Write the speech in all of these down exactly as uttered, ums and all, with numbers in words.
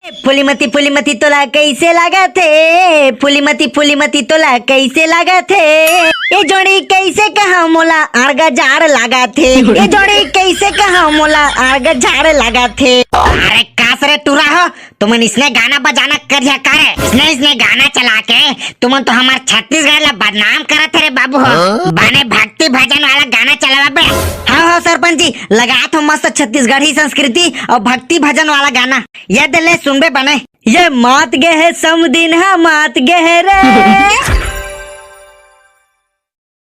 फुलीमती, फुलीमती तोला कइसे लागत हे? फुलीमती, फुलीमती तोला कइसे लागत हे? ए जोड़ी कइसे कहा मोला आड़गा जाड़ लागत हे? ए जोड़ी कइसे कहा मोला आड़गा जाड़ लागत हे? अरे कास रे टूरा हो, तुमन इसने गाना बजाना करिया करे, इसने, इसने गाना चला के तुमन तो हमार छत्तीसगढ़ ला बदनाम करत हे रे बाबू हो। हाँ? बने भक्ति भजन वाला गाना चलावा बे। हाँ, हाँ सरपंच जी, लगात हो मस्त छत्तीसगढ़ी संस्कृति अउ भक्ति भजन वाला गाना। ये दे ले सुनबे बने। ये मात गे हे समदिन हा, मात गे हे रे।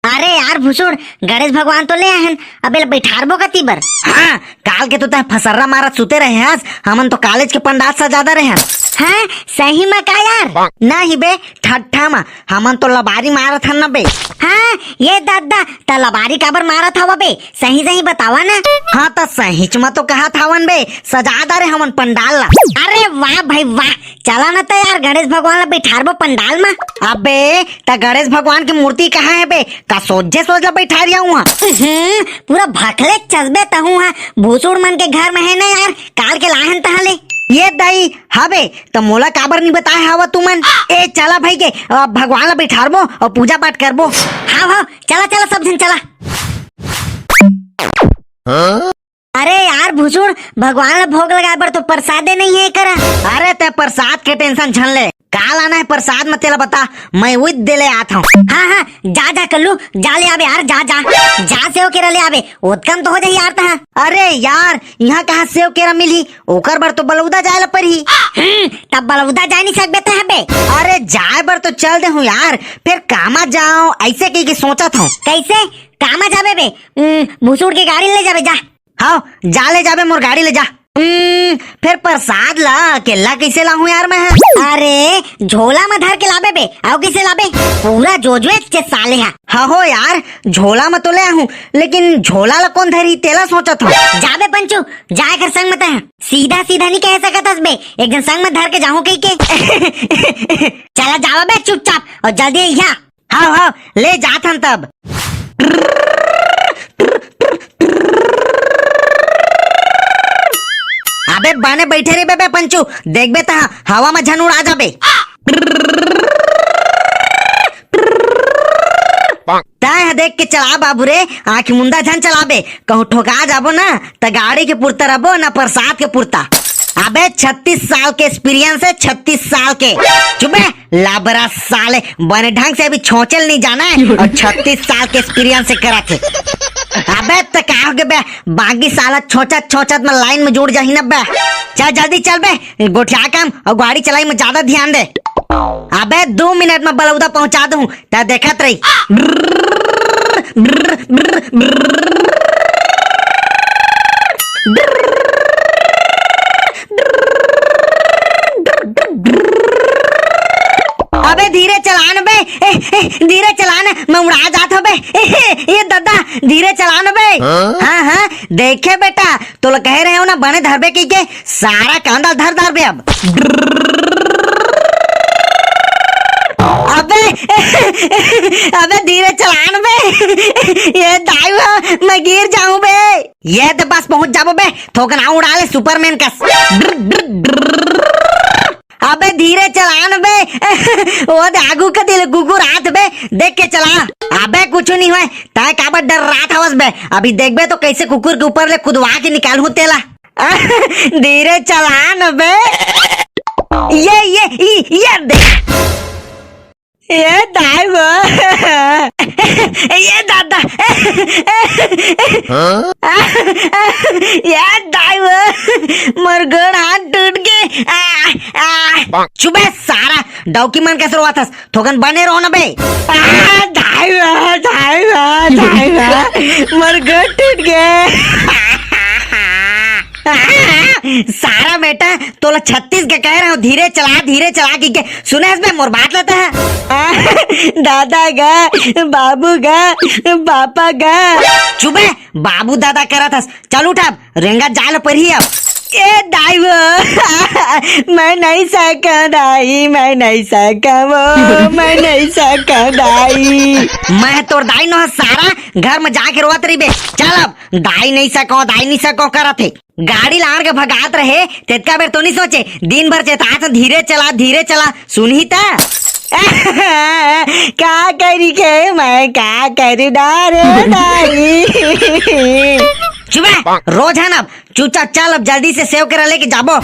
अरे यार भुसुड़, गणेश भगवान तो ले आए हन, अब एला बैठारबो कती बर? हाँ, काल के तो तैं फसर्रा मारत सुते रहे हस, हमन तो कॉलेज के पंडाल सजादा रहे हन। हाँ, सही में का यार? नहीं बे, ठट्ठा में, हमन तो लबारी मारत हन ना बे। हाँ, ये दादा, त लबारी काबर मारत हवा बे? सही सही बतावा ना। हाँ, त सहीच म तो कहत हवन बे, सजा डारे हमन पंडाल ला। अरे वाह भाई वाह, चला ना त यार, गणेश भगवान ला बैठारबो पंडाल म। अबे, त गणेश भगवान के मूर्ति कहाँ हे बे? का सोझे सोझ ला बैठारिया हुआ? हम्म, पूरा भखले चसबे तहूँ हा, भूसुड़ मन के घर में है ना यार, काल के लाहन तहाँ ले। ये दाई, हबे, त मोला काबर नहीं बताए हवा तुमन? ए, चला भाई के, अब भगवान ला बैठारबो अउ पूजा पाठ करबो। हाँ, हाँ, चला, चला, सब झन चला। अरे यार भुसुड़, भगवान ला भोग लगाए बर तो प्रसादे नहीं है करा। अरे तैं प्रसाद के tension झन ले, का लाना है प्रसाद म तेला बता, मैं उइत दे ले आत हूँ। हाँ, हाँ, जा, जा कल्लू, जा ले आबे यार, जा, जा, जा सेव केरा ले आबे, ओतकम तो हो जाही यार तहाँ। अरे यार, यहाँ कहाँ सेव केरा मिलही, ओकर बर तो बलौदा जाए ला परही। हम्म, तब बलौदा जाए नहीं सकबे तैं बे। अरे जाए बर तो चल दे हूँ यार, फिर कामा जाओ, ऐसे कह के सोचत हूँ। कैसे? कामा जाबे बे? हम्म, भुसुड़ के गाड़ी ले जाबे जा। हाँ, जा ले जाबे, मोर गाड़ी ले जा। हम्म, फिर प्रसाद ला अकेला कैसे लाहूं यार मैं? अरे, झोला में धर के लाबे बे, अउ कैसे लाबे? पूरा जोजवे के साले हा। हाँ हो यार, झोला में तो ले आहूं, लेकिन झोला ला कौन धरी, तेला सोचत हूँ। जाबे पंचू, जाए कर संग में तैं। सीधा सीधा नहीं कह सकत हस बे, एक झन संग में धर के जाहूं कह के। चला जावा बे चुपचाप, अउ जल्दी अइहा। हाव, हाव, ले जात हन तब। अबे बने बैठे रे बे, बे पंचू, देखबे त हवा म झन उड़ा जाबे। तैं ह देख के चला बाबू रे, आँखी मुंदा झन चलाबे, कहूँ ठोका जाबो ना, त गाड़ी के पुरता रबो ना प्रसाद के पुरता। अबे छत्तीस साल के experience है, छत्तीस साल के। चुप बे, लाबरा साले, बने ढंग से अभी छोचल नहीं जाना है और छत्तीस साल के experience से करत है। अबे त का हो गए बे, बागी साला छोचत छोचत में line में जुड़ जाही ना बे। चल जल्दी चल बे, गोठिया काम और गाड़ी चलाई में ज्यादा ध्यान दे। अबे दो मिनट में बलौदा पहुंचा दूं, त देखत रही। अबे धीरे चला न बे, ए, ए, धीरे चला न, मैं उड़ा जात हूँ बे। ए, ए, ये दादा, धीरे चला न बे। हाँ? हाँ, हाँ, देखे बेटा, तोला कहे रहे हो ना बने धरबे की के, सारा कांदा धर धर बे अब। अबे, अबे धीरे चला न बे। ये दाई हो, मैं गिर जाऊं बे। ये तो बस पहुंच जाबो बे, थोकन आऊ उड़ा ले सुपरमैन कस। अबे धीरे चला न बे। ओ दे आगू के दिल कुकुर आत बे, देख के चला। अबे कुछ नहीं होय, तय काबर डर्रात हवस बे। अभी देखबे तो कैसे कुकुर के ऊपर ले कुदवा के निकालहूं तेला। धीरे चला न बे। ये, ये, ई, ये दे। ये दाई वो। ये दादा। हाँ? ये दाई वो। मोर गोड़ हाथ टूट गए। आ, आ। चुप बे सारा, डौकी मन के शुरुआत हस। थोकन बने रहो ना बे। आ, दाई वो, दाई वो, दाई वो। मोर गोड़ टूट गए। सारा बेटा, तोला छत्तीस के कह रहा हूँ, धीरे चला, धीरे चला, की के सुने हस बे मोर बात लेता है। दादा गा, बाबू गा, पापा गा। चुप बे, बाबू दादा करत हस। चल उठ अब, रेंगा जाल परी अब। ए दाई वो, मैं नहीं सकंव दाई, मैं नहीं सकंव वो, मैं नहीं सकंव दाई। मैं तोर दाई नोहंव सारा, घर में जाके रोवत रहिबे। चल अब, दाई नहीं सकंव, दाई नहीं सकंव करत हे। गाड़ी लान के भगात रहे, तेतका बेर तो नहीं सोचे, दिन भर चेतात हंव, धीरे चला, धीरे चला, सुनही त? का करी के मैं, का करी डारे दाई। चुप हे, रोज हे ना, चुपचाप चल, अब जल्दी से सेव केरा लेके जाबो।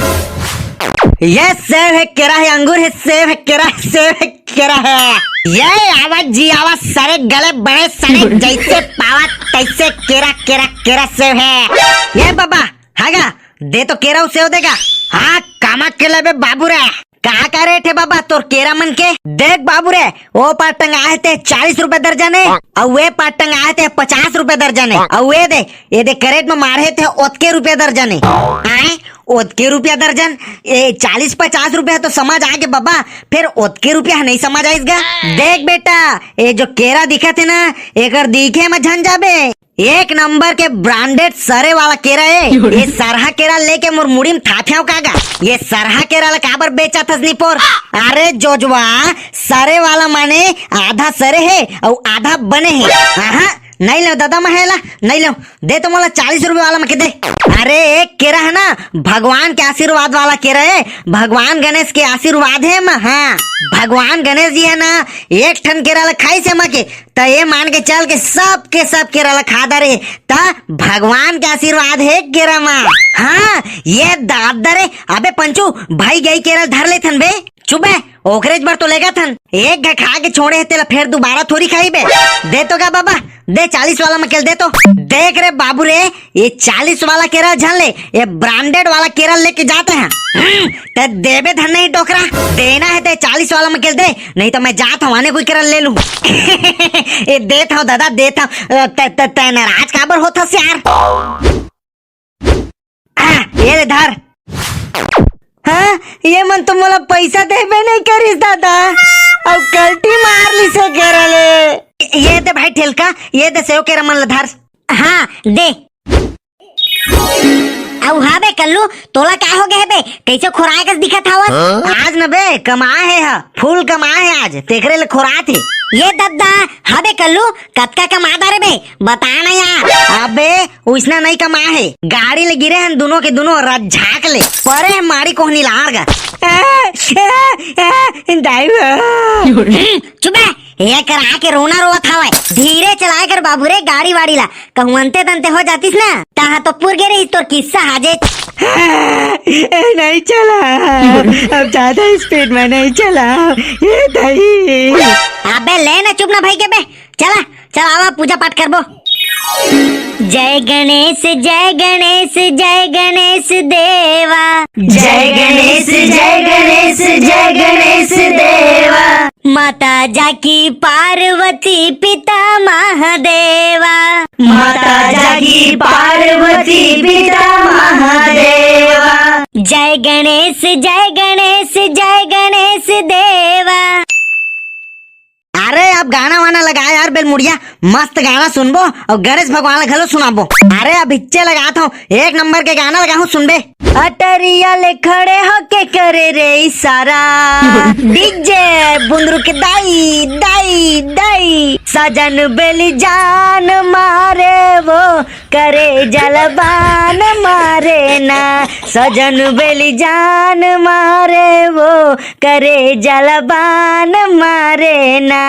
ये सेव हे, केरा हे, अंगूर हे, सेव हे, केरा हे, सेव हे, केरा हे। ये आवा जी, आवा, सरे गले बड़े सड़े, जैसे पावा तैसे केरा, केरा, केरा सेव हे। ये बाबा, हागा, दे तो केरा अउ सेव देगा। हाँ, कामा के लेबे बाबू रे। का, का रेट हे बाबा तोर केरा मन के? देख बाबू रे, ओ पार टंगाए हे ते चालीस रुपया दर्जन हे, अउ ए पार टंगाए हे ते पचास रुपया दर्जन हे, अउ ए दे, ए दे कैरेट में मारे हे ते ओतके रुपया दर्जन हे। आए, ओतके रुपया दर्जन? ए, चालीस पचास रुपया तो समझ आगे बाबा, फेर ओतके रुपया नहीं समझ आइस गा। देख बेटा, ए जो केरा दिखत हे ना, एकर दिखे में झन जाबे। एक नंबर के branded सरे वाला केरा हे। ये सरहा केरा लेके मोर मुड़ी में थाफ्याव का गा? ये सरहा केरा ला काबर बेचत हस निपोर? अरे जोजवा, सरे वाला माने आधा सरे हे अउ आधा बने हे। आहा, नहीं लेंव दादा, मैं एला नहीं लेंव। दे तो मोला चालीस रुपया वाला में के दे। अरे एक केरा हे ना, भगवान के आशीर्वाद वाला केरा हे, भगवान गणेश के आशीर्वाद हे एमा। हाँ, भगवान गणेश जी हे ना, एक ठन केरा ला खाइस हे एमा के, त ये मान के चल के सब के सब केरा ला खा डारे, त भगवान के आशीर्वाद हे केरा मा। हाँ, ये दादा रे, अबे पंचू, भाई गई केरा धर लेथन बे। चुप हे, ओकरेच बर तो लेगथन। एक घा खा के छोड़े हे, तेला फेर दोबारा थोड़ी खाही बे। दे तो गा बाबा, दे चालीस वाला में के ल दे तो। देख रे बाबू रे, ये चालीस वाला केरा झन ले, ये branded वाला केरा लेके जात हंव। हम्म, ते देबे धन नहीं डोकरा, देना हे ते चालीस वाला में के ल दे, नहीं तो मैं जात हंव आने कोई केरा ले लूं। ये देत हंव दादा, देत हंव। अ, ते, ते, ते नाराज काबर होत हस यार? हाँ, ये ले धर। हाँ, ये मन तो मोला पैसा देबे नहीं करिस दादा, अउ कल्टी मार लिस हे केरा ले। ये दे भाई ठेलका, ये दे सेव केरा मन ल धर। हाँ, दे। अउ हाँ बे कल्लू, तोला का हो गे हे बे? कइसे खोराए कस दिखत हवस? आज न बे, कमाए हे ह, full कमाए हे आज, तेकरे ले खोरात हे। ये दद्दा, हाँ बे कल्लू, कतका कमा डारे बे? बता ना यार। अबे, ओइसना नइ कमाए हे, गाड़ी ले गिरे हन दुनों के दुनों रज्जाक ले, परे हे माड़ी कोहनी लार गा। दाई हो। चुप बे, ये करा के रोना रोवत हवय। धीरे चलाए कर बाबू रे गाड़ी वाड़ी ला, कहूं अंते तंते हो जातिस ना, तहां तो पुर गे रहिस तोर किस्सा हाजे। ए, नहीं चला, अब ज्यादा speed में नहीं चला, ये दाई। अबे ले ना, चुप ना भई के बे, चला, चल आवा पूजा पाठ करबो। जय गणेश, जय गणेश, जय गणेश देवा। जय गणेश, जय गणेश, जय गणेश देवा। माता जाकी पार्वती पिता महादेवा। माता जाकी पार्वती पिता महादेवा। जय गणेश, जय गणेश, जय गणेश देवा। अरे अब गाना वाना लगा यार बेलमुड़िया, मस्त गाना सुनबो अउ गणेश भगवान ला घलो सुनाबो। अरे अब हिच्चे लगात हंव, एक नंबर के गाना लगाहूं, सुनबे। अटरिया ले खड़े होके करे रे इशारा। डीजे बुंदरू के दाई, दाई, दाई। सजन बेली जान मारे वो, करे जलबान मारे ना। सजन बेली जान मारे वो, करे जलबान मारे ना।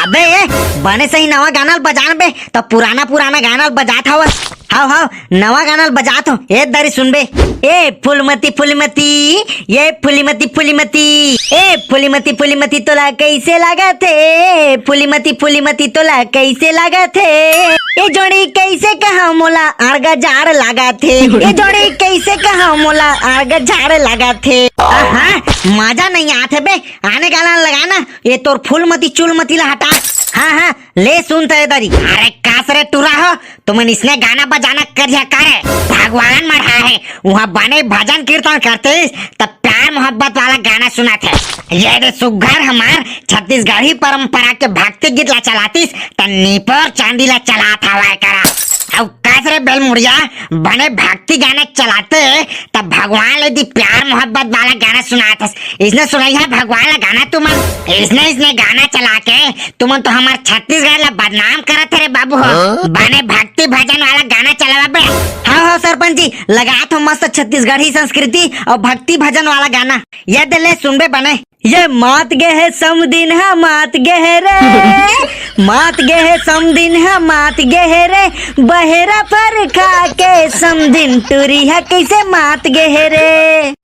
अबे ए, बने सही नवा गाना ल बजान बे, त पुराना पुराना गाना ल बजात हवस। हव हव, नवा गाना ल बजात हंव, ए दरी सुनबे। ए फूलमती फूलमती, ए फूलीमती फूलीमती, ए फूलीमती फूलीमती तोला कइसे लागत हे? फूलीमती फूलीमती तोला कइसे लागत हे? ए जोड़ी कइसे कहा मोला आड़गा जाड़ लागत हे? ए जोड़ी कइसे कहा मोला आड़गा जाड़ लागत हे? आहा, मजा नहीं आत हे बे, आने गाना लगा ना, ये तोर फूलमती चूलमती ला हटा। हाँ हाँ, ले सुन त ए दरी। अरे कास रे टुरा हो, तुमन इसने गाना बजाना करिया करे। भगवान मढ़ा हे, उहाँ बने भजन कीर्तन करतिस, त प्यार मोहब्बत वाला गाना सुनाथे। ये दे सुग्घर हमार छत्तीसगढ़ी परंपरा के भक्ति गीत ला चलातिस, त निपोर चांदी ला चलात हवय करा। अउ कस रे बेलमुड़िया, बने भक्ति गाना चलाते, तब भगवान ले दी प्यार मोहब्बत वाला गाना सुनात हस। इसने सुनई है भगवान ला गाना तुमन, इसने, इसने गाना चला के तुमन तो हमार छत्तीसगढ़ ला बदनाम करत हे रे बाबू हो। हाँ? बने भक्ति भजन वाला गाना चलावा बे। हाँ, हाँ, सरपंच जी, लगात हो मस्त छत्तीसगढ़ी संस्कृति अउ भक्ति भजन वाला गाना। ये दे ले सुनबे बने। ये मात गे हे समदिन हा मात गे हे रे, मात गे हे समदिन हा मात गे हे रे, बहेरा फर खा के समदिन टूरी हा कैसे मात गे हे रे।